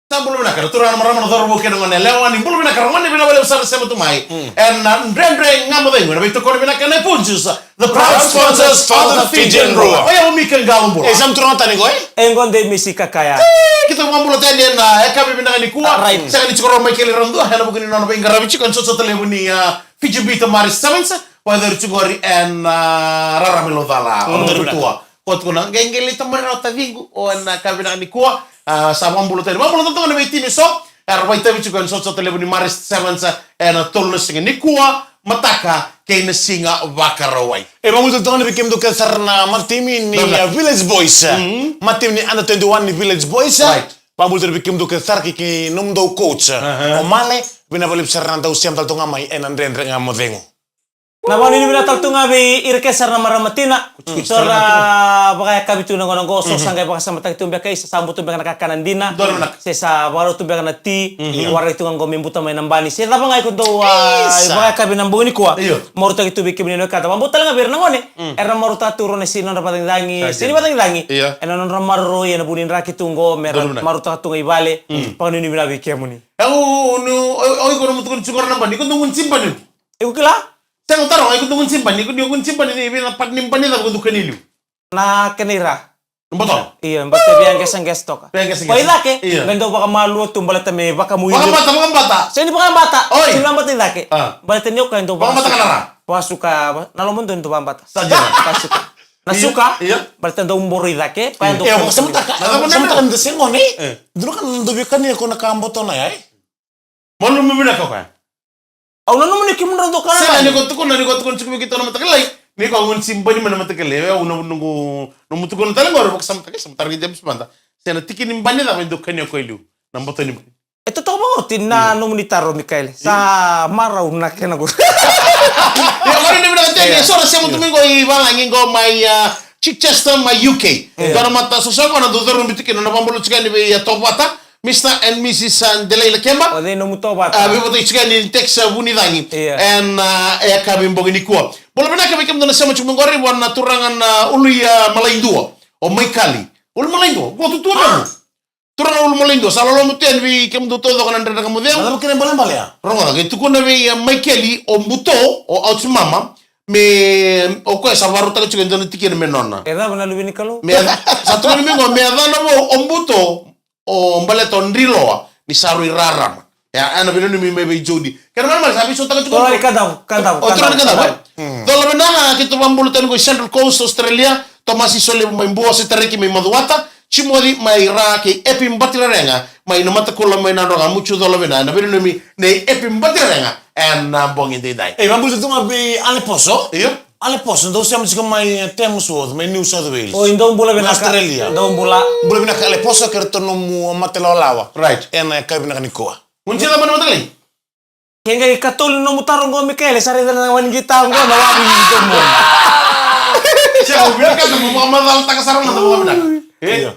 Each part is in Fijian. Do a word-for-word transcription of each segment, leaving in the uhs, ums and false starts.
Sa bula vinaka na turaga, na marama, na cauravou kei na gone yalewa, ni bula vinaka na gone, vinaka vakalevu sara sema tu mai. Mm. Ena Dredre Ga Mo Cegu, ena veitokoni vinaka na Punjas, the proud sponsors for the Fijian Drua. Oya o Mika Qalo, bula. E, sa turaga tani qo, e? E qo de misi kakaya. E, keitou vakabula tani ena yakavi vinaka nikua. Right. Sega ni tiko rawa o Maikeli Radua ena vuku ni nona veiqaravi tiko ena sotasota levu ni, a, Fiji Bitter Maris Sevens. Vakayacori tiko qori ena, a, rarama i Laucala. Mm. O Maikeli Radua. Ko tukuna, qai qai lai tamani rawa taciqu, o ena yakavi vinaka nikua, a, sa vakabula tani. Vakabula toka na veitimi eso era vakaitavi tiko ena sotasota levu ni Maris Sevens ena tolu na siga nikua, mataka kei na siga Vakarauwai. E, vakabula toka vei kemudou kece sara na matatimi ni, a, Village Boys. Mhm. Matatimi ni under twenty-one ni Village Boys. Right. Vakabula toka vei kemudou kece sara kei, kei nomudou coach. Aha. O Male, vinaka vakalevu sara na dau sema tale toka ga mai ena Dredre Ga Mo Cegu. Na vakanuinui vinaka tale tu ga vei ira kece sara na marama tina. Mm. So ra vakayakavi tu na gauna qo, so sa qai vakasamataki tu beka, isa sa bau tu beka na kakana dina. Donu vinaka. Se sa vakarau tu beka na ti. Mhm. Waraki tu ga qo me buta mai na bani. Se cava ga iko dau, a, isa, vakayakavi na bogi nikua. Io. Marautaki tu vei kemuni na wekada. Vakabauta tale ga vei ira na gone. Mm. Era marautaka tu rau na si nodra vacagicagi. Sa se ni vacagicagi. Io. Ena nodra maroroi ena vuku ni draki tu qo, me ra, donu vinaka, marautaka tu ga i vale. Mm. Vakanuinui vinaka vei kemuni. Au, nu, o, o iko na mutukuni tiko na bani. Iko dau gunu si bani. Iko kila? Sega, taroga, iko dau gunu si bani, iko dau gunu si bani, ni vei na pat ni bani cava iko dau kania i liu? Na kena ira. Na botola? Io, baleta via qeseqese toka. Via qeseqese. Ko i cake, io, me dau vakamalua tu, baleta me vakamui. Vakabata, vakabata. Sega ni vakabata. Oi. Sega ni vakabata i cake. A. Baleta ni o koya e dau vakabata vakasuka, ga na ra. Vakasuka, va-, na loma donu e dau vakabata. Sa dina. Vakasuka. Na, io, suka, io, baleta dau boro i cake, koya, io, dau. E, vakasamataka. Na cava na, vakasamataka na, da sega ni. E. Dua na ka na dau via kania ko na ka botola ya, e? Malumu vinaka o koya. Au nanuma ni kemudrau dau kana bani. Sega, ni ko tukuna, ni ko tukuna tiko vei keitou na mataka lailai. Ni ko gunu si bani mai na mataka lailai. Au na, noqu, nomu tukuna tale qori, vakasamataka, samataka ga James Banda. Se na tiki ni bani cava e dau kania o koya i liu. Na boto ni bani. E totoka vakaoti na, mm, nomuni taro, Mikaele. Sa, mm, marau na kena qori. Ia, qori ni vinaka tale, ia, so ra sema tu mai qo i valagi qo mai, a, Chichester mai U K. Ia. Dua na mata so sa qo na dau curu bitu kina na vakabula tiko yani vei, a, tovata. Mister and Missus, a, Delaila Kemba. O cei nomu tovata? A, veivotai tiko yani text, a, Vunicagi. Ia. Ena, a, yakavi bogi nikua. Bula vinaka vei kemudou na sema tiko mai qori, vua na turaga na Ulu, a, Malaidua. O Maikeli. Ulu Malaidua. Qo tutua, a, na. Turaga Ulu Malaidua. Sa loloma tu yani vei kemudou taucoko na Dredre Ga Mo Cegu. Na cava kena ibalebale ya? Rogoca, qai tukuna vei, a, Maikeli, o buto, o Ouch Mama. Me, o koya sa vakarautaka tiko e dua na tikina me nona. E cava na luve ni Kalou? Me ca-, sa tukuna mai qo, me yacana vou o buto, o baleta o driloa ni sa rui rarama. Ia, ena veinanumi mai vei Jodi. Kena malemale sa veisautaka tiko. Turaga ni Kadavu, Kadavu, o turaga ni Kadavu, Kadavu, e? Hmm. Cola vinaka, keitou vakabula tale qo i Central Coast, Australia. Tomasi Solevu mai Bua, Setareki mai Macuata, Timoci mai Ra kei Epi Batirarega mai Namatakula mai Nadroga, Mucu, cola vinaka, ena veinanumi nei Epi Batirarega ena bogi edaidai. E, vakabula tu ga vei Aleposo. Io. Aleposo, dou sema tiko mai Tamworth, mai New South Wales. Oi, dou bula vinaka. Australia. Dou bula. Bula vinaka Aleposo, kei ratou nomu mate lawalawa. Right. Ena yakavi vinaka nikua. Gunu si cava mai na mataka lailai? Ke qai katolu nomu taro qo, Mikaele, sa raica na wai ni qita qo, na wai ni qita qo. Sega, au vinakata mo vakamacalataka sara mada vakavinaka. E? Io.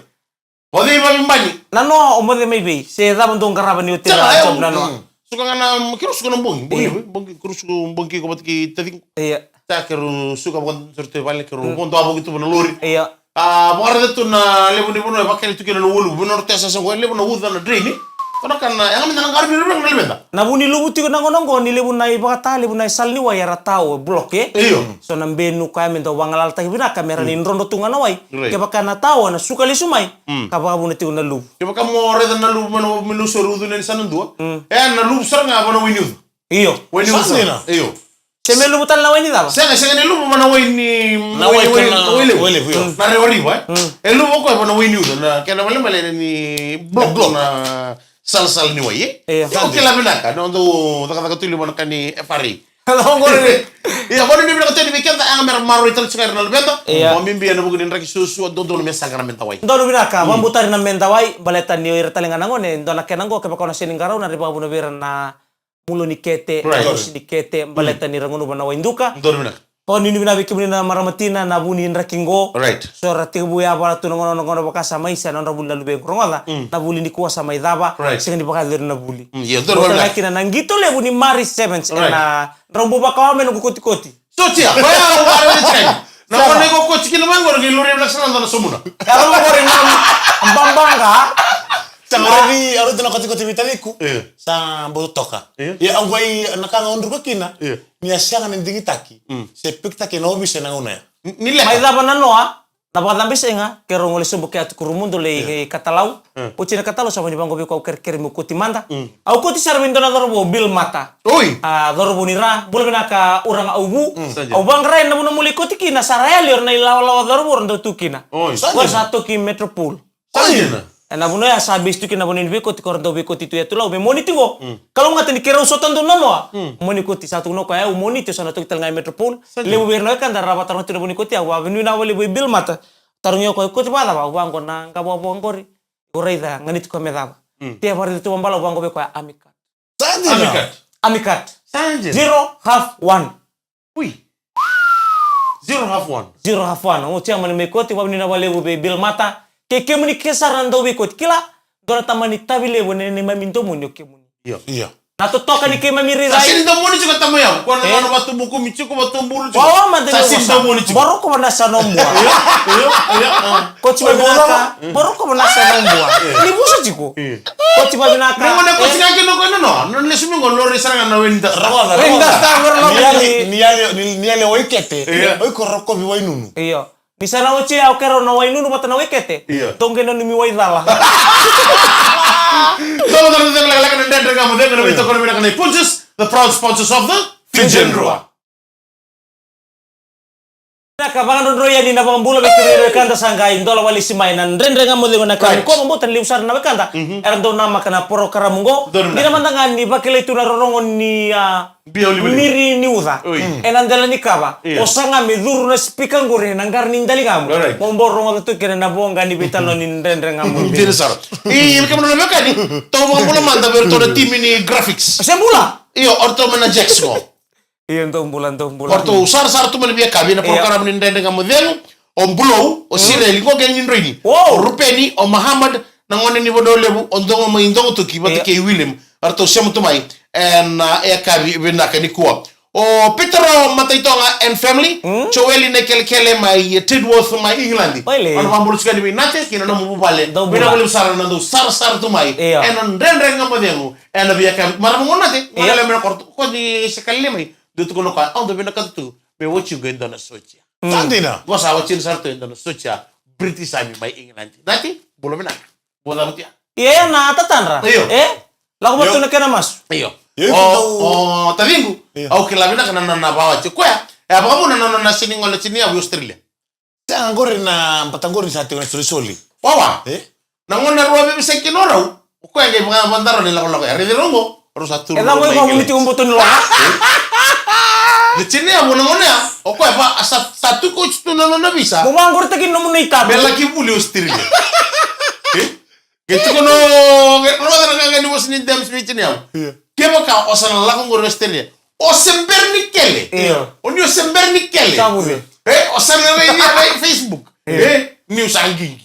O cei vavibani? Nanoa, o moce mai vei? Se cava dou qarava ni oti na job nanoa? Suka ga na, keirau suka na bogi, bogi, io, bogi, keirau suka bogi kei iko vata kei taciqu. Io. Sa keirau suka vakadudu sara tu e vale, keirau, mm, vodo a voki tu na lori. Io. A, vakaraica tu na levu ni vanua e vakele tu kina na uluvu, na nodra tesa sa qo, e levu na uca, na drain. Ko na ka na, yaga meda na qaravi na luveda. Na vu ni luvu tiko na gauna qo, ni levu na ivakata, levu na isala ni wai era tau, e block, e? Io. So na benu koya me dau vagalalataki vinaka, me ra ni, mm, drodro tu ga na wai. Right. Kevaka na tau, na suka lesu mai, mm, ka vakavuna tiko na luvu. Kevaka mo raica na luvu, mai na, mai na uso e ucuna yani sa na dua. Mm. E, na luvu sara ga va na wai ni uca. Io. Wai ni uca. Sa dina. Io. Se me luvu tale na wai ni cava? Sega, sega ni luvu va na wai ni, na wai, wai, wai, na wai levu. Wai levu, io. Mm. Na rewariva, e? Mm. E luvu o koya va na wai ni uca, na kena malemale ni block, block, na salasala ni wai, e? Io. Io, kila vinaka, na dau cakacaka tu i liu va na ka ni F R A. Io, vakanuinui vinaka tale vei keda, yaga mera maroroi tale tiko ga ira na luveda. Io. Vakabibi ena vuku ni draki suasua, dodonu me saqa na meda wai. Donu vinaka, mm, vakabutari na meda wai, baleta ni o ira tale ga na gone, dua na kena qo, kevaka o na sega ni qarauna, ri vakavuna vei ira na mulo ni kete, right, na mosi ni kete, mm, baleta ni ra gunuva na wai duka. Donu vinaka. Vakanuinui vinaka vei kemuni na marama tina, na vu ni draki qo. Right. So ra tekivu yavala tu na gauna, na gauna vaka sa mai sa na nodra vuli na luvequ. Rogoca, mm, na vuli nikua sa mai cava, right, sega ni vakayacori na vuli. Mm, io, donu vinaka. Vota kina na qito levu ni Maris Sevens, right, ena drau bau vakawa mai noqu kotikoti. Sotia, koya au vakaraica tiko. Na gauna iko koti kina mai qori, qai laurai vinaka sara na dua na somuna. Ena gauna qori na babaqa. Sa maravi, au raica na kotikoti vei taciqu. Io. Sa bau toka. Io. Ia, au qai na ka ga au druka kina. Io. Ni a sega ni digitaki. Mm. Se pikitaki na ovisa ena gauna ya. Ni, ni leka. Mai cava na noa, na vakacabesega, keirau gole sobu ke Atu Kurumudu lei, io, katalau. Mm. Oti na katalau sa vani vaqo vei koya au kerekere meu koti mada. Mm. Au koti sara vei dua na cauravou Bill Mata. Oi. A, cauravou ni ra, bula vinaka uraga au vu. Mm. Sa dina. Au vaqarai na vanua meu lai koti kina, sa ra yali o ira na ilawalawa cauravou ra dau tu kina. Oi. Sa dina. Koya sa toki Metropole. Sa dina. Ena vanua ya sa base tu kina na vanua ni veikoti, ko ra dau veikoti tu e Tulau. Me Moniti qo. Mm. Kalougata ni keirau sota donu na noa. Mm. Moniti sa tukuna o koya, au Moniti, au sa na toki tale ga e Metropole. Sa dina. Levu vei ira na wekada ra vataroga tu na vanua ni koti, au a vinaka vakalevu vei Bill Mata. Tarogi au o koya, koti vakacava? Au vaqo na qavokavoka qori. Au raica, ganiti koya me cava. Mm. Tea vakaraica tu vabala, au vaqo vei koya, Amicat. Sa dina. Amicat. Amicat. Sa dina. Zero half one. Ui. Zero half one. Zero half one. Oti ya mani mai koti, vakavinavinaka vakalevu vei Bill Mata. Kei kemuni ke sara na dau veikoti. Kila, dua na tamani tavi levu ena neimami domoni o kemuni. Io. Io. Na totoka ni keimami rairai. Sa sini domoni tiko tamai au. Ko na, e, nona vatu bukumi tiko, vatu buru tiko. Wawa mada ni vosa. Sa sini domoni tiko. Boroko vanasa na bua. Io, io, io, a. Koti mai bula. Boroko vanasa na bua. Io. Ni vosa tiko. Io. Koti vakavinaka. Ni gone koti ga kina o koya na noa. Na lesu mai qo lori sara ga na Wayne Duster. Rogoca, Wayne Duster, rogoca. Ni yali, ni yali, ni, ni yali o Waikete. Io. O iko rokovi Wainunu. Io. Ni sa na oti au keirau na Wainunu vata na Waikete. Io. Dou qai nanumi Waicala. Dou na cegu lekaleka na Dredre Ga Mo Cegu, na veitokoni vinaka nei Punjas, the proud sponsors of the Fijian Drua. Vinaka, vakadrodroi yani na vakabula vei kemuni na wekada sa qai dola walesi mai na Dredre Ga Mo Cegu ena yakavi nikua. Vakabauta ni levu sara na wekada era dau namaka na porokaramu qo. Dina mada ga ni vakilai tu na rorogo ni, a, miri ni uca. Oi. Ena dela ni kava. Io. O saga me curu na sipika qori ena qara ni daligamu. Mo bau rogoca tu kina na voqa ni veitalanoa ni Dredre Ga Mo Cegu. Dina sara. I, kemuni na wekani, tou vakabula mada vei iratou na timi ni graphics. Se bula. Io, o ratou mai na Jax qo. Io, dou bula, dou bula. O ratou sarasara tu mai na veiyakavi na porokaramu ni Dredre Ga Mo Cegu. O Bulou, o Sireli, qo gang ni Droini. O Rupeni, o Mahamad, na gone ni Vanua Levu, o Dogo mai Dogotoki vata kei William. O ratou sema tu mai ena yakavi vinaka nikua. O Petero Mataitoga and family, Joeli na kelekele mai Tedworth mai England. Oi le. Au na vakabula tiko yani vei Nate kei na nomu vuvale. Dou bula. Vinaka vakalevu sara na dou sarasara tu mai ena Dredre Ga Mo Cegu ena veiyakavi. Marama qo Nate, qo ni se kalele mai. Dou tukuna o koya, au dau vinakata tu me waciqu e dua na sotia. Sa dina. Qo sa watina sara tu e dua na sotia British Army mai England. Nati, bula vinaka. Bula vinaka. Ia, na tatadra. Io. E? Lako vata tu na kena masu. Io. O taciqu, au kila vinaka na nona vakawati. Koya e a vakavuna na nona sega ni gole tini yavu i Australia. Sa qori na bata qori ni sa tiko na solisoli. Wawa. E? Na gauna rau a veiveisai kina o rau, o koya qai vakavadaro ni lakolako ya. Raici rau qo, rau sa turu. E cava mai qo, vuni tiko boto ni loga? Na tini yavu na gauna ya, o koya va, sa, sa tu ko tu na nona visa. Mo vaqoritaki nomu na itabu. Me laki vuli Australia. E? Qai tiko no, qai rogoca na qaqa ni vosa ni James vei tini yavu. Io. Kevaka o sa na lako qori Australia, o se bera ni kele. Io. O ni o se bera ni kele. Sa vuce. E, o sa na raica na Facebook. Io. E, ni o sa qiqi.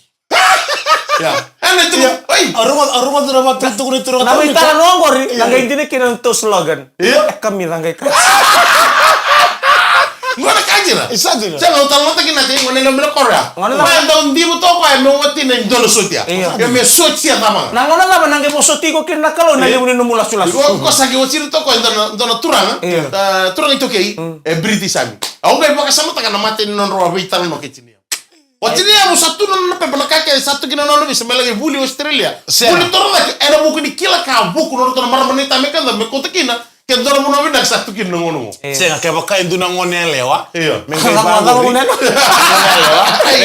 Ia. Ena tu. Oi. Aruga, aruga tu na vatu tu na tu na. Na mai tara no qori, na qai dina kina na tou slogan. Ia. E kamica qai ka. Qo na ka dina. Isa dina. Sa na tala nota kina tei, qo na lewe mena korea. Qo na. Mai dau divu toka e me watina e dua na sotia. Ia. E me sotia cava. Na qo na cava na qai mo soti iko kina na Kalou na levu ni nomu lasulasu. Iko ko sa qai watina toka e dua na, dua na turaga. Ia. E, turaga itokei. E British Army. Au qai vakasamataka na mate ni nodrau a veitala no kei tini. O tini yavu sa tu na nona pepa na ka kece sa tu kina na nona visa me laki vuli Australia. Sega. Vuli torocake ena vuku ni kila ka vuku na nodratou na marama na ita me keda me kauta kina. Ke dua na vanua vinaka sa tu kina na gone qo. Sega, kevaka e dua na gone yalewa. Io. Me qai vaqori. Me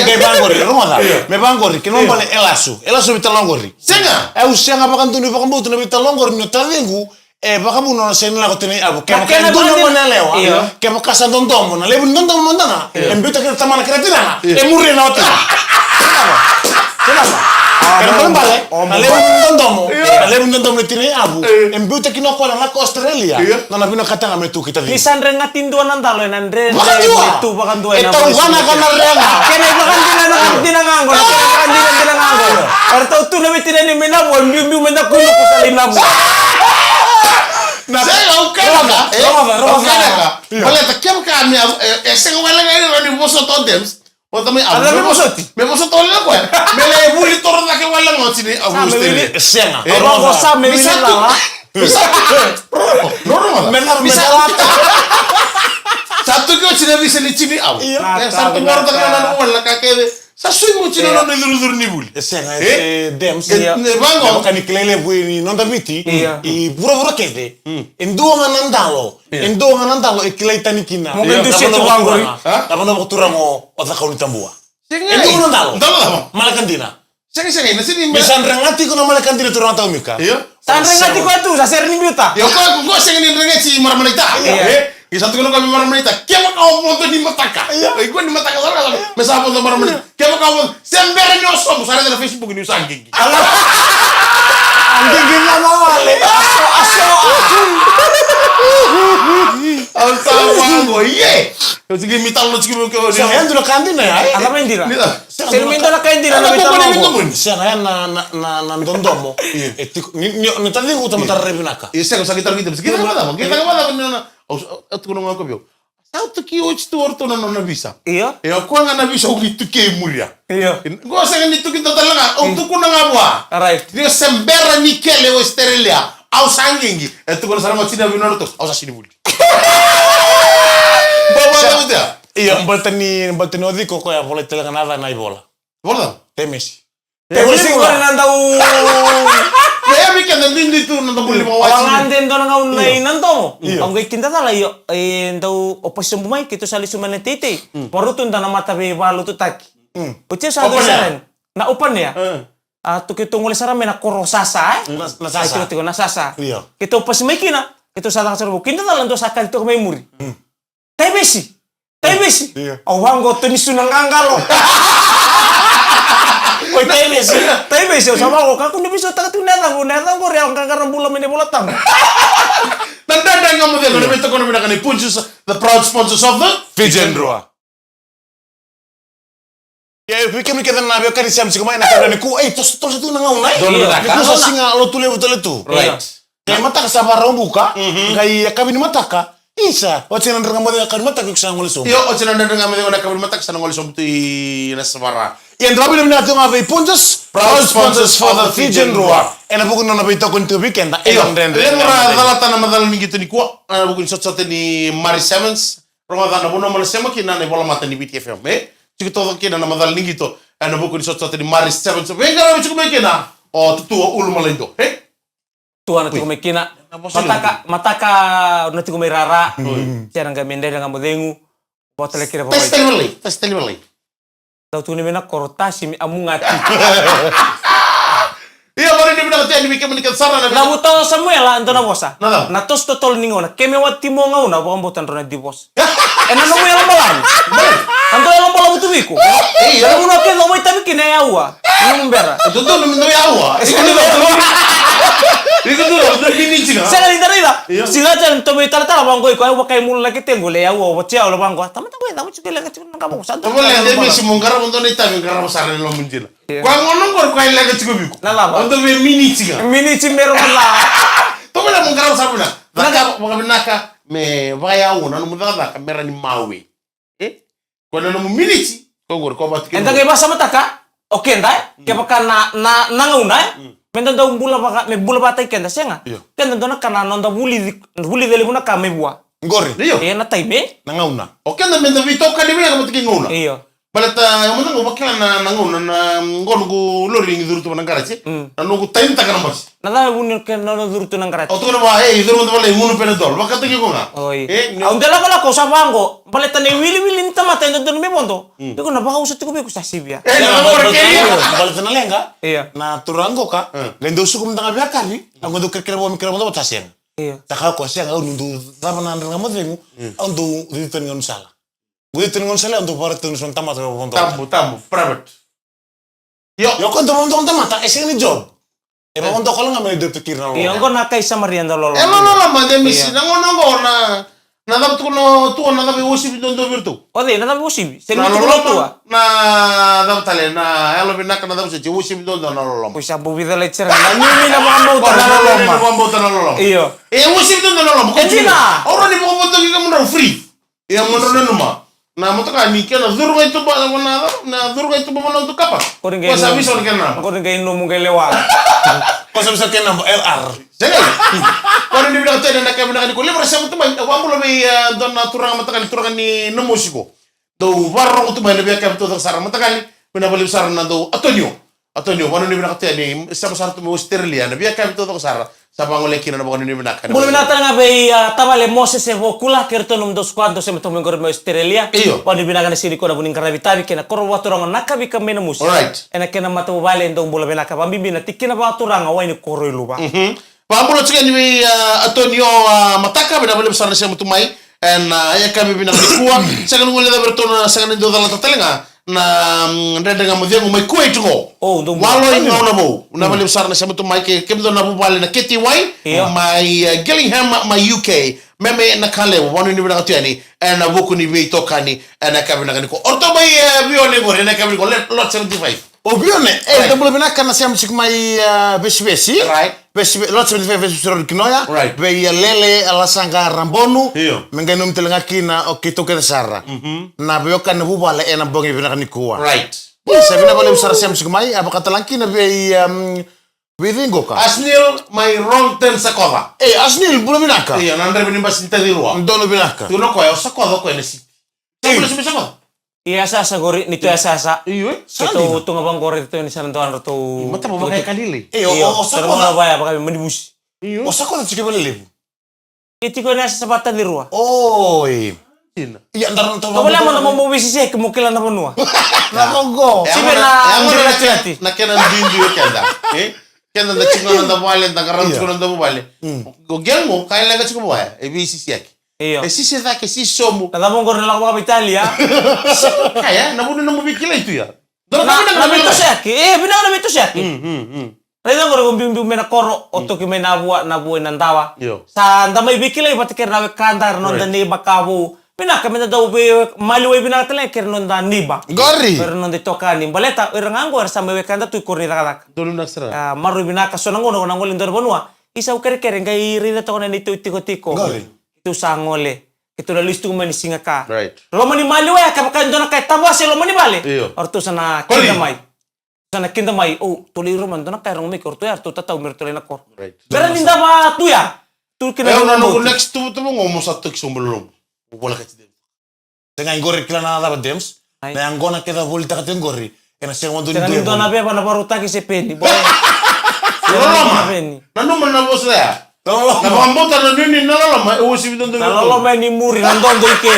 qai vaqori, rogoca. Io. Me vaqori, kena ibalebale e lasu. E lasu na veitalanoa qori. Sega. Au sega vakadua ni vakabauta na veitalanoa qori ni o taciqu. E vakavuna na sega ni lako tini yavu. Kevaka e dua na gone yalewa. Io. Kevaka sa dodomo, na levu ni dodomo mada ga. Io. E biuta kina tamana kei na tinana. Io. E muria na watina. Kena ibalebale, na levu ni dodomo. Io. Na levu ni dodomo ni tini yavu. Io. E biuta kina o koya na lako Australia. Io. Na nona vinakata ga me tu kei taciqu. Ni sa dregati dua na dalo ena dredre. Vakadua. Me tu vakadua ena vosa. E tau vanaka na rega. Kena ivakadina na dina ga qo. Kena ivakadina dina ga qo. Era tau tu na veitinani mai na vo, biubiu mai na kuiluku sa lai na vo. Na sega, au kaya ga. Rogoca, rogoca. Au kaya ga. Io. Baleta kevaka me, e, e sega wale ga ni rawa ni vosota o Dems. O tamai avu. Ada me vosoti. Me vosoti wale na koya. Me lai vuli toro cake wale ga o tinai avu. Sa me Australia. Wili. Sega. E, rogo sa me ni vili sa tu- lala. Ni sa tu- Roro, roro, roro. Me lala, ni me sa lala. Sa tu ke o tinai visa ni tinai avu. Io. E, sa tu moro taka na wale na ka kece. Sa sui mo tinai na icurucuru ni vuli. E sega, e, e, Dems. E, e, vaqo. E vaka ni kilai levu ni noda Viti. Io. I vuravura kece. Mm. E dua ga na dalo. Io. E dua ga na dalo e kilai tani kina. Mo qai dusia tu vaqori. Ha? Na vanua vakaturaga o Cakaunitabua. Sega. E dua na dalo. Dalo cava? Malekadina. Sega, sega, na sini. Ni sa dregati iko na Malekadina, turaga Taumika. Io. Sa dregati iko tu, sa sere ni biuta. Io, ko, ko sega ni dregati Maramanaita. Io. E, ni sa tukuna ko Maramanaita. Kevaka o vodo ni mataka. Io. E, ko ni mataka, sara, sara. Me sa vodo Maramanaita. Kevaka o vodo. Se bera ni o sobu, sa raica na Facebook ni sa qiqi. Ala. Qiqi na mawale. Aso, aso. Au sa wango, ie. Eu tiki mi talo tiki mo ke. Sa yandu na kandina ya. Ala mai dira. Sega ni me dua na ka e dina na veitalanoa qo. Sega, ya na, na, na, na dodomo. Io. E tiko, ni, ni, ni taciqu tamata rairai vinaka. Io, sega, sa qai taro qai tamata. Qai tamata, qai tamata, qai tamata, qai tamata. Au, au tukuna ga ko vei au. Sa tuki oti tu o ratou na nona visa. Io. E o koya ga na visa au qai tuki e muria. Io. Qo sega ni tuki dua tale ga, au tukuna ga vua. Right. Ni o se bera ni kele o Australia. Au sa qiqi. E tukuna sara ga o tina vei na ratou. Au sa sini vuli. Baba, sa, io, baleta ni, baleta ni o ciko koya volai tale ga na ca na ivola. Vola? Temesi. Temesi qori na dau. Ia, ia, vei keda duidui tu na dau buli vakawati. Au a gade dua na gauna i Nadomo. Io. Au qai kidacala, io, e dau o pasi sobu mai, keitou sa lesu mai na teitei. Mm. Varutu da na mata veivalututaki. Mm. Oti au sa dau sarani. Na open air. Mm. A, tu keitou gole sara mai na koro sasa, e? Na, na sasa. Ai, tiko, tiko, na sasa. Io. Keitou pasi mai kina, keitou sa caka sara vou. Kidacala dua sa kaci toka mai muri. Mm. Taivesi. Taivesi. Io. Au vaqo, tonisu na qaqalo. Oi, Taivesi. Taivesi, au sa vaqo, kakua ni veisotaka tu na yacaqu, na yacaqu qori au qaqara bula mai na iVola Tabu. Na Dredre Ga Mo Cegu, na veitokona vinaka ni Punjas, the proud sponsors of the Fijian Drua. Ia, vei kemuni kece na veiwekani sema tiko mai na kena nikua, ei, toso, toso tu na gauna, e? Donu vinaka. Nikua sa siga Lotulevu tale tu. Right. Qai mataka sa vakarau buka, mhm, qai yakavi ni mataka, isa, oti na Dredre Ga Mo Cegu yakavi ni mataka, iko sa gole sobu. Io, oti na Dredre Ga Mo Cegu na yakavi ni mataka, sa na gole sobu tu i Nasavara. Ia, da vakavinavinaka tiko ga vei Punjas, proud sponsors for the Fijian Drua. Ena vuku ni nona veitokoni tiko vei keda, io, ena Dredre Ga Mo Cegu. Levu ra calata na macala ni qito nikua, ena vuku ni sotasota ni Mari Sevens. Rogoca na vanua mo na sema kina na ivolamata ni Viti F M, e? Tiko taucoko kina na macala ni qito ena vuku ni sotasota ni Mari Sevens. Veiqaravi tiko mai kina o Tutua Ulumalaido, e? Tua na tiko mai kina. Mataka, mataka na tiko mai rara. Oi. Sera ga me Dredre Ga Mo Cegu. Botale kira. Tasi tali valai, tasi tali valai. Dau tukuni mai na koro, tasi me amugati. Ia, vale ni vinaka tu yani vei kemuni kece sara na. Cavuta o Samuela e dua na vosa. Na cava? Na toso totolo ni gauna. Ke me wati mo gauna, vakabauta drau na divorce. Ena nomu yalo balavu. Balavu. Na dua yalo balavu tu vei iko. Ei, ena vanua kece o vakaitavi kina e aua. Nomu bera. E dodonu me dau e aua. E sega ni dau. Iko tu, dau miniti ga. Sega ni dau raica. Ia. Siga tale, tou veitalatala vaqo iko, au vakaimula na ketequ, le aua, o vati au, le vaqo. Tamata qo e cava tiko, e leqa tiko. Sa dua. Tavole, de mesi mo qarava dua na itavi, qarava sara na loma ni dina. Io. Koya gona qori koya e leqa tiko vei iko. Na cava? O dau vei miniti ga. Miniti me rogo la. Tavole mo qarava sara vinaka. Na cakava vakavinaka me vakayaua na nomu cakacaka me rawa ni mawe. E? Koya na nomu miniti. Koya qori koya vatu kei. Eda qai vakasamataka. O keda, e? Mm. Kevaka na, na, na gauna, e? Mm. Meda dau bula vaka, me bula vakataki keda, sega? Io. Keda dua na ka na noda vulici, vulica levu na ka mai vua. Qori. Io. E na taimi. Na gauna. O keda meda veitokani vinaka vata kei gauna. Io. Baleta, o mada ga au vakila na, na gauna, na, qo noqu lori ni curu tu na qaraji. Mm. Na noqu tainitaka na basi. Na cava e vuni kena na curu tu na qaraji? Au tukuna vua, ei, curu mada vale, gunu Panadol. Vakataki iko ga. Oi. E, ni au dela vala ko sa vaqo. Baleta na iwiliwili ni tamata e dodonu me vodo. Mm. Iko na vakausa tiko vei iko sa sivia. E, na cava baleta na leqa. Io. Na turaga qoka. Mm. Qai dau suka mada ga vei Akari. Au qai dau kerekere vua me kerea vodo vata sega. Io. Sa kaya o koya sega, au ni dau cava na Dredre Ga Mo Cegu, au dau cici tani gaunisala. Au cici tani gaunisala, au dau vakaraitaka ni so na tamata me vakavodoka. Tabu, tabu, private. Io. Io, ko dau vakavodoka na tamata, e sega ni job. E vakavodoka ga me dau tukiri na loloma. Io, qo na kai Samaria da loloma. E loloma, de misi, na gauna qo na Na cava tukuna o Tua, na cava e uasivi duadua vei iratou? O cei, na cava e uasivi? Se ni tukuna o Tua. Na cava tale, na yalovinaka, na cava se uasivi duadua na loloma. Oi, sa bau vica lai sara. Na mimi na vakabauta na loloma. Vakabauta na loloma. Io. E uasivi duadua na loloma. E dina. Au rawa ni vakabauta kei kemudrau free. Ia mo drau nanuma. Na motoka ni kena curu ga i tuba, na, na curu ga i tuba, na tu kapa. Ko ni qai Ko sa nomu. Visa na kena naba. Ko ni qai nomu qai lewa. Ko sa visa kena naba, L R. Sega. Ko ni vinaka tu ena ka vinaka ni ko levu ra sema tu mai. Au a bula vei, e, dua na turaga mataqali, turaga ni Namosi ko. Dau vakarorogo tu mai na veika vinaka tu sara mataqali. Vinaka vakalevu sara na dau Antonio. Antonio, vakanuinui vinaka tu yani, sema sara tu mai Australia, na via ka vinaka tu sara, sa vagolea kina na vakanuinui vinaka. Bula vinaka tale ga vei, a, tavale Moses e Vokula, kei ratou na nomudou squad, dou sema tu mai qori mai Australia. Io. Vakanuinui vinaka na siga nikua na vu ni qaravi itavi, kei na koro vakaturaga Nakavika mai Namosi. Alright. Ena kena matavuvale, dou bula vinaka, vakabibi na tikina vakaturaga Wainikoroi Luva. Mhm. Vakabula tiko yani vei, a, Antonio, a, Mataka, vinaka vakalevu sara na sema tu mai. Ena, a, yakavi vinaka nikua. Sega ni guilecavi iratou na sega ni dau calata tale ga na, mm, Dredre Ga Mo Cegu mai Kuwait qo. O, dou bula. Waloi Gauna Vou. Vinaka vakalevu sara na sema tu mai kei kemudou na vuvale na K T Y. Io. Mai, e, Gillingham, mai U K. Meme Nakalevu, vakanuinui vinaka tu yani ena vuku ni veitokani ena yakavi vinaka nikua. O ratou mai, e, Vione qori ena yakavi nikua, Lot seventy-five. O Vione, e, right. Dou bula vinaka na sema tiko mai, e, Vesivesi. Right. Vesi, Lot seventy-five Vesivesi Road Kinoya. Right. Vei, e, Lele, e, Lasaqa Rabonu. Io. Me qai nomu tale ga kina o keitou kece sara. Mhm. Na veiwekani na vuvale ena bogi vinaka nikua. Right. Io, sa vinaka vakalevu sara sema tiko mai, a vakatalega kina vei, um, vei cei qo ka? Asnil mai Wrongton Sakoca. E, Asnil, bula vinaka. Io, na draiva ni basi ni Tacirua. Donu vinaka. Tukuna o koya, o Sakoca o koya na city. Io. Sa bula sema Sakoca? Ia, sa, sa qori, ni tu ya sa, sa. Io, e? Sa dina. Keitou tu ga vaqori, tu ni sa na dua na ratou. Io, matava vaka e Kalili. Io, o, o Sakoca. Sa na vaya vaka me Manivusi. Io. O Sakoca tiko vale levu. E tiko ena yasayasa vata ni rua. Oi. Dina. Ia, dara na tau. Tavale mo na mo mo visiseki mo kila na vanua. Na vanua. Sive na ndira tiati. Na kena duidui o keda. E? Keda da tiko na da vale, da qarau tiko na da vale. Mm. O qemu, ka e leqa tiko vaya, e visiseki. Io. E sisi cake, sisi somu. Na cava oqori na lako vakaveitalia? Kaya, na vuna na mo veikilai tu ya. Na, na veitoseki. E, vinaka na veitoseki. Mm, mm, mm. Raica oqori ko biubiu mai na koro, o toki mai na vua, na vua i na dawa. Io. Sa da mai veikilai vata kei ira na wekada, ira noda neiba ka vou. Vinaka, me da dau vei, maliwai vinaka tale kei ira noda neiba. Qori. Kei ira noda itokani. Baleta, o ira ga oqo era sa mai wekada tu i koro ni cakacaka. Donu vinaka sara. A, maroroi vinaka, so na gauna, na gole dua na vanua. Isa au kerekere, qai raica toka na neitou itikotiko. Qori. Keitou sa gole. Keitou na lesu tu mai ni siga ka. Right. Loma ni maliwai, kevaka e dua na ka e tavasi e loma ni vale. Io. O ratou sa na kida mai. Sa na kida mai, o, tolei rau mai, dua na ka e rogo mai ke o ratou ya, ratou tatau me ratou lai na koro. Right. Bera ni dava tu ya. Tu kina. E, na noqu next tu, tu mo mo sa toki sobu lolomu. Mo volekati Dems. Sega, qori kila na cava, Dems. Ai. Na yaqona kece volitaka tiko qori. Ena sega mada ni dua na veva na varautaki se peni. Boy. Loloma. Nanuma na vosa ya. Loloma. Na vakabauta na nini na loloma, e uasivi dodo. Na loloma ni muri, na dodo i ke.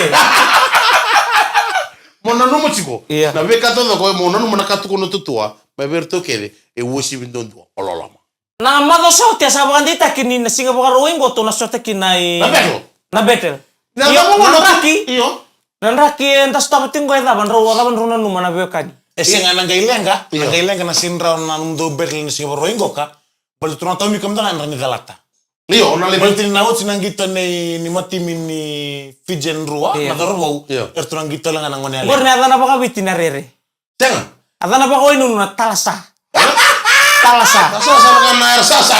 Mo nanuma tiko. Ia. Na veika taucoko, mo nanuma na ka tukuna o Tutua, mai vei iratou kece, e uasivi duadua, o loloma. Na macawa sa oti a sa vakadeitaki ni na siga Vakarauwai qo tou na sota kina i na battle. Na battle. Na, io, na draki. Io. Na draki eda sotava tiko qo e cava, drau, a cava drau nanuma na veiwekani. E sega, na qai leqa, na qai leqa na sega ni drau na nomudou battle na siga Vakarauwai qo ka. Baleta tou na taumika mada ga na dra ni calata. Io, na lai. Baleta ni na oti na qito nei, ni matimi ni Fijian Drua, io, na cauravou. Io. Eratou na qito tale ga na gone yalewa. Qori na yacana vakaviti na rere. Sega. A yacana vakawainunu na talasa. Talasa. Talasa, sa vaka na era sasa.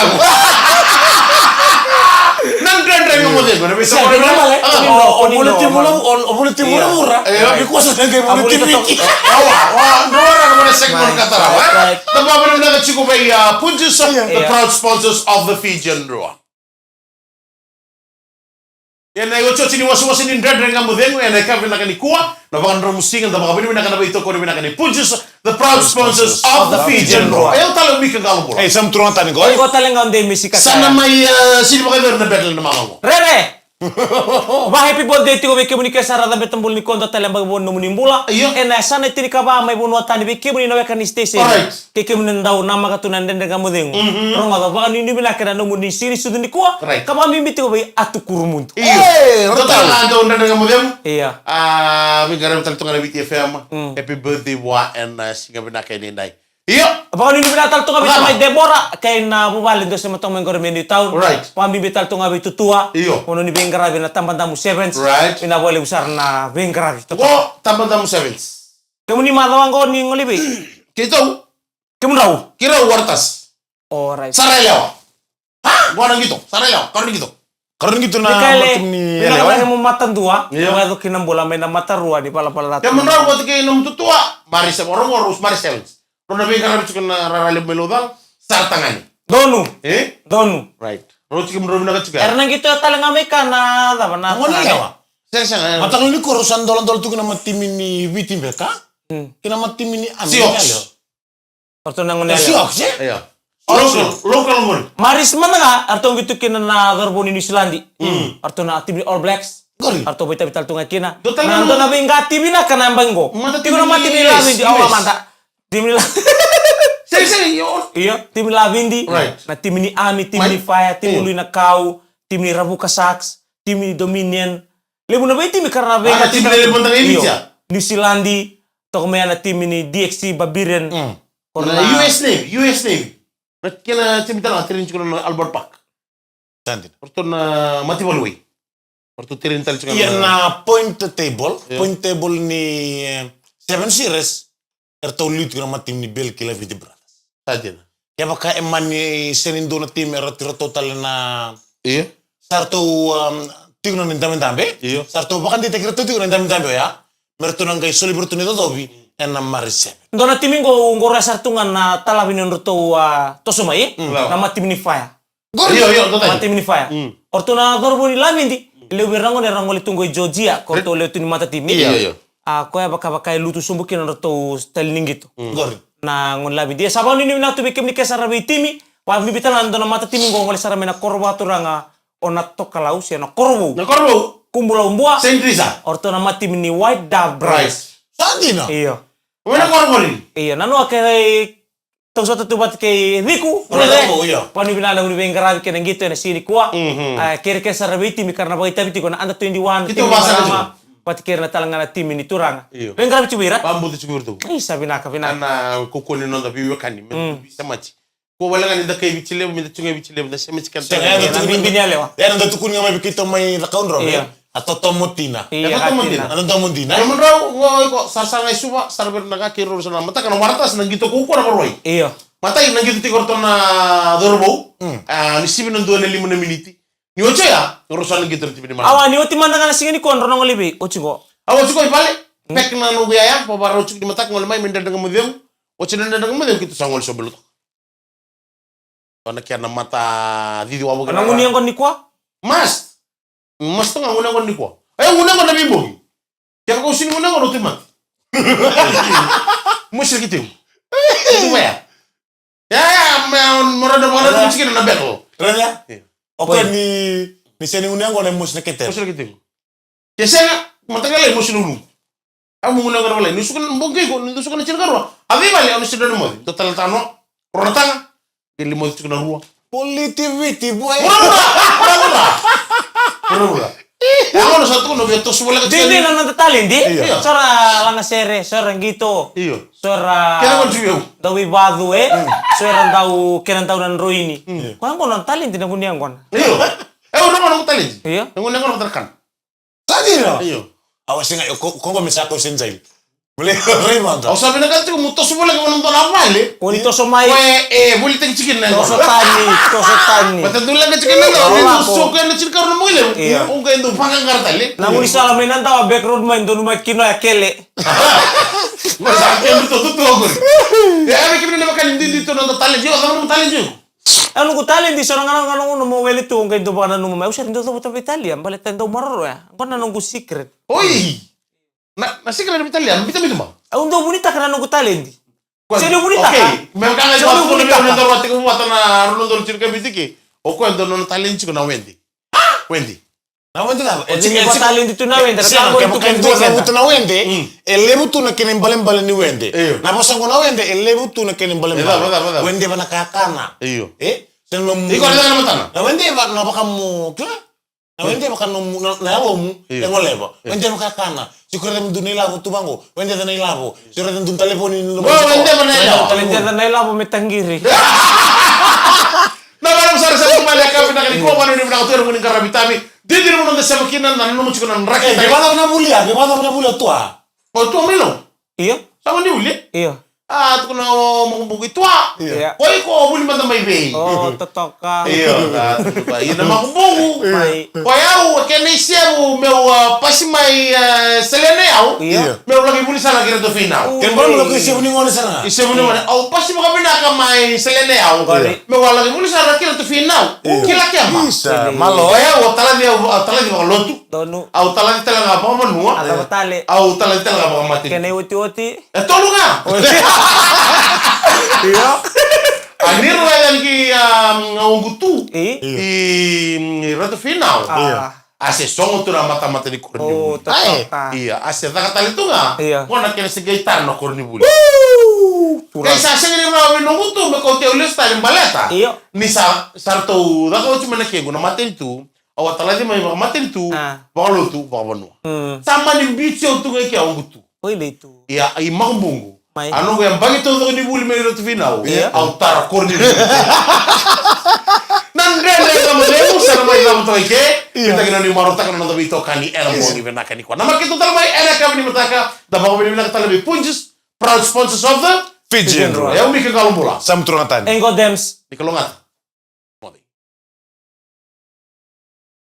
Na Dredre Ga Mo Cegu, na vei sa vaka na male. O, o voliti vulavura, o voliti vulavura. Io. Ni kosa na qai voliti viki. Awa, wa, dua na ka mana seki mana katara, wa. Right, right. Na vavinavinaka tiko vei, a, Punjas, the proud sponsors of the Fijian Drua. Ena iotioti ni wasewase ni Dredre Ga Mo Cegu, ena yakavi vinaka nikua, na vakadromu siga, da vakavinavinaka na veitokoni vinaka ni Punjas, the proud sponsors of the Fijian Drua. E, au tale o Mika Qalobula. Ei, sa muturanga tani qo. Qo tale ga o Dei Mesika. Sa na mai, e, sini vakacera na battle na macawa qo. Rere! Va happy birthday tiko vei kemuni ke sara, cabeta bula nikua, dua tale yabaki vou na nomuni bula. Io. Ena yasana e tinikava mai vanua tani vei kemuni na weka ni station. Alright. Kei kemuni na dau namaka tu na Dredre Ga Mo Cegu. Mhm. Rogoca, vakanuinui vinaka ena nomuni siga ni sucu nikua. Right. Ka vakabibi tiko vei Atu Kurumudu. Io. E, dua tale ga dau Dredre Ga Mo Cegu. Ia. A, veiqaravi tale tu ga na Viti F M. Mm. Happy birthday vua ena, e, siga vinaka edaidai. Io. Vakanuinui vinaka tale tu ga vei tamai Debora kei na vuvale, dou sema tu mai qori mai Newtown. Right. Vakabibi tale tu ga vei Tutua. Io. Mo ni veiqaravi na Tabadamu Sevens. Right. Vinaka vakalevu sara na veiqaravi. Qo Tabadamu Sevens. Kemuni macawa qo ni gole vei? Keitou. Kemudrau? Keirau Waratasi. Alright. Sara yalewa. A? Qo na qito. Sara yalewa. Karua ni qito. Ora ni qito na Mikaele, matimi ni vinaka yalewa, cake e? Mo matadua, io, mo yaco ki na bula mai na matarua ni valavala catu. Kemudrau vata kei na mututua, Maris, ora mo Rose, Maris Evans. Rau na veiqaravi tiko na rara levu mai Laucala, sara tagane. Donu. E? Donu. Right. Rau tiko, rau vinaka tiko. Era na qito tale ga mai ka na cava na gone tagane yalewa. Sega, sega, e. Mataka ni koro sa doladola tu kina matimi ni Viti beka. Mm. Kina matimi ni Ami Seahawks. Yalewa. Ratou na gone yalewa. Seahawks, e? Io. Seahawks. Local, local gone. Maris mada ga, ratou qito kina na cauravou ni Niusiladi. Mm. Ratou na timi ni All Blacks. Qori. Ratou vakaitavi tale tu ga kina. Dua tale na, na dua na veiqati vinaka na yabaki qo. Mada tiko na timi ni matimi ni Lavidi, U S, au U S. Mada. Timi ni La- Sega, sega, io. Io, timi ni Lavidi. Right. Na timi ni Ami, timi ni Fire, timi ni Luinakau, timi ni Ravuka Sharks, timi ni Dominion. Levu na veitimi ka ra na veitimi. Ah, na timi levu mada ga i Viti. Io. Niusiladi, toka mai na timi ni D X C Barbarian. Mm. Ko na U S Navy, U S Navy. Na kena timi tale ga, tereni tiko na Albert Park. Sa dina. Ratou na mataivalu wai. Ratou tereni tale tiko. Ia na point table, io, point table ni, eh, Seven Series. Eratou liu tiko na matimi ni Bell kei Lavidi Brothers. Sa dina. Kevaka e mani sega ni dua na timi, era tiko ratou tale na, io, sa ratou, um, tiko na idabedabe. Io. Sa ratou vakadeitaki ratou tiko na idabedabe oya. Me ratou na qai soli vei ratou na icocovi ena Maris Seven. Dua na timi qo, qo ra sa ratou ga na talavi ni nodratou, ah, toso mai, mm, na matimi ni Fire. Qori. Io, io, dua tale. Matimi ni Fire. Mm. O ratou na cauravou ni Lavidi. Levu vei ira na gone era gole tu qo i Georgia. Ko ratou lewe tu ni matatimi. Io, io. A, koya vakavaka e lutu sobu kina nodratou style ni qito. Mm. Qori. Na gone Lavidi. E sa vakanuinui vinaka tu vei kemuni ke sara veitimi. Vakabibi tale ga na dua na matatimi qo gole sara mai na koro vakaturaga o Natokalau se na Korovou. Na Korovou. Kubulau Bua. Saint Teresa. O ratou na matimi ni White Dove Bright. Right. Sa dina. Io. Wena Korovou. Io, na noa ke Tausota tu vata kei Ciku. Ora Rule. Io. Vakanuinui vinaka na veiqaravi kei na qito ena siga nikua. Mhm. A, kei ira kece sara veitimi ka ra na vakaitavi tiko na under twenty-one, timi ni marama, vata kei ira na tale ga na timi ni turaga. Io. Veiqaravi tiko vei ira. Vakabutu tiko vei ira tu. Io, sa vinaka, vinaka. Ena kaukauwa ni noda veiwekani, me, mm, veisemati. Ko wale ga ni da kai Viti Levu, me da tu ga i Viti Levu, da semati keda. Sega, eda tukuni ga mai vei keitou mai Cakaudrove. Io. A totomo tina. Io, a totomo tina. A totomo tina. Kemudrau, o iko, sarasara ga i Suva, sara vei ira na ka keirau sa na mataka na warata, sa na qito kaukaua na varuai. Io. Matai na qito tiko o ratou na cauravou. Mm. A, ni sivi na dua ena lima na miniti. Ni oti oya, rau sa na qito na timi ni Malaba. Awa, ni oti mada ga na siga nikua, drau na gole i vei, oti qo. Au oti qo i vale, mm, pek na noqu yaya, vavarau tiko ni mataka gole mai, me Dredre Ga Mo Cegu. Oti na Dredre Ga Mo Cegu, keitou sa gole sobu i Lautoka. Ena kena matacici wavoki. Na gunu yaqona nikua? Must. Must ga gunu yaqona nikua. E, gunu yaqona na veibogi. Kevaka o sega ni gunu yaqona, o tu mate. Mosi na kiteu. Tu vaya. Ya, ya, me, mo rada, mo rada, mo tikina na battle. Rada? Io. O koya ni, ni sega ni gunu yaqona, mosi na kiteu. Mosi na kiteu. Ke sega, mataqali mosi na ulumu. Au mo gunu yaqona vakalailai. Ni suka na bogi qo, ni suka na tinikarua. A veivale, au na sega ni moce. Dua tale na tanoa. Rua na taga. Qai lai moce tiko na rua. Politiviti, boy. Vuravura! Vuravura! Vuravura! Ia, au na sa tukuna, via toso voleka tiko. Dede na noda talent. Io. So era lagasere, so era qito. Io. So era, kena gona tiko. Dau veivacu, e? Mm. So era dau, kena dau na droini. Mm. Koya qo na talent na gunu yaqona. Io. E, au na gunu talent. Io. Na gunu yaqona vata na kana. Sa dina? Io. Au sega, ko, ko qo me sa ko sega ni. Bale, rai mada. Au sa vinakata tiko mo toso voleka vua na dua na vale. Ko ni toso mai. Ko e, e, volitaki tiko na toso tani, toso tani. Vata dulaka tiko na dua, ni dau soko ena tinikarua na mogi levu. Io. O qai dau vakaqara tale. Na gaunisala mai na dawa back road mai, donu mai kina ya kele. Mas a kele tu, tu, tu, tu. E, ave kemuni na vaka ni didi tu na noda talent. Io, cava na nomu talent io? A noqu talent, so na gauna, gauna, gauna mo wele tu, o qai dau vakananuma mai. Au sega ni dau cavuta vei Talia, baleta e dau maroroya. Qo na noqu secret. Oi! Na, na secret vei Talia, biuta, biuta mai. Au dau vunitaka na noqu talent. Sega ni vunitaka. Okay. Me vaka ga, sega ni vunitaka. Dua na, dua na, dua na, tiko vata na, dua na, dua na, tiko vata na wede. O koya dua na talent tiko na wede. Wede. Na wede cava? O tiko vata talent tu na wede. Sega, kevaka e dua cavuta na wede, mm, e levu tu na kena ibalebale ni wede. Io. Na vosa qo na wede, e levu tu na kena ibalebale. E cava, cava, cava? Wede va na kakana. Io. E? Sega na nomu. Iko na matana. Na wede va na vakamu, kila? Na wede vaka nomu, na, na yalomu, io, e goleva. Io. Wede va kakana. Sega ni raica me dua na ilavo tu vaqo. Wede ca na ilavo. Sega ni raica dua na talevoni ni nomu. Wede va na ilavo. Wede ca na ilavo me taqiri. Na vara sara sa tu mai le kapi na kani ko vana ni vana tu era muni qaravi tavi. Didi ni muna da sema kina na nomu tiko na draki. E, ke vana na vulia, ke vana na vulia tua. O tua mai lo. Io. Sa mani vulia. Io. A, tukuna o Makubuqu i tua. Ia. Ko iko o vuli mada mai vei. O, totoka. Io, da, tutuka. Ia na Makubuqu. Mai. Ko yau, kena isevu meu, a, pasi mai, e, Selene yau. Ia. Ia. Meu laki vuli sara ki Ratu Finau. Kena ibalebale ko isevu ni gone sara. Isevu ni gone. Au pasi vakavinaka mai Selene yau. Qori. Meu a laki vuli sara ki Ratu Finau. Ia. Kila kema. Isa, malo. Ko yau, au talaci, au, au talaci vakalotu. Donu. Au talaci tale ga vakavanua. A cava tale? Au talaci tale ga vakamatanitu. Kena iotioti. E tolu ga. Io. A ni rau yaco yani ki, um, Ogutu. I? I, i Ratu Finau. A. A se sogo tu na matamata ni koronivuli. O, totoka. Ia, a se caka tale tu ga. Ia. Ko na kena se qai tara na koronivuli. Kai sa sega ni rawa vei Ogutu me kauti au lesu tale baleta. Io. Ni sa, sa ratou caka oti mai na kequ na matanitu. Au a talaci mai vakamatanitu, a, vakalotu, vakavanua. Mm. Sa mani biuti au tu ga i ke Ogutu. Oi, lei tu. Ia, i Makubuqu. Mai. A noqu yabaki taucoko ni vuli mai Ratu Finau. Ia. Au tara koronivuli. Na dredre ka mo levu, sa na mai cava toka i ke. Ia. Ita kina ni marautaka na noda veitokani, ena bogi vinaka nikua. Na maketa tale mai, ena yakavi ni mataka, da vakavinavinaka tale vei Punjas, proud sponsors of the Fijian Roll. E au Mika Qalobula. Sam Turangatani. Engo Dems. Mika Logata.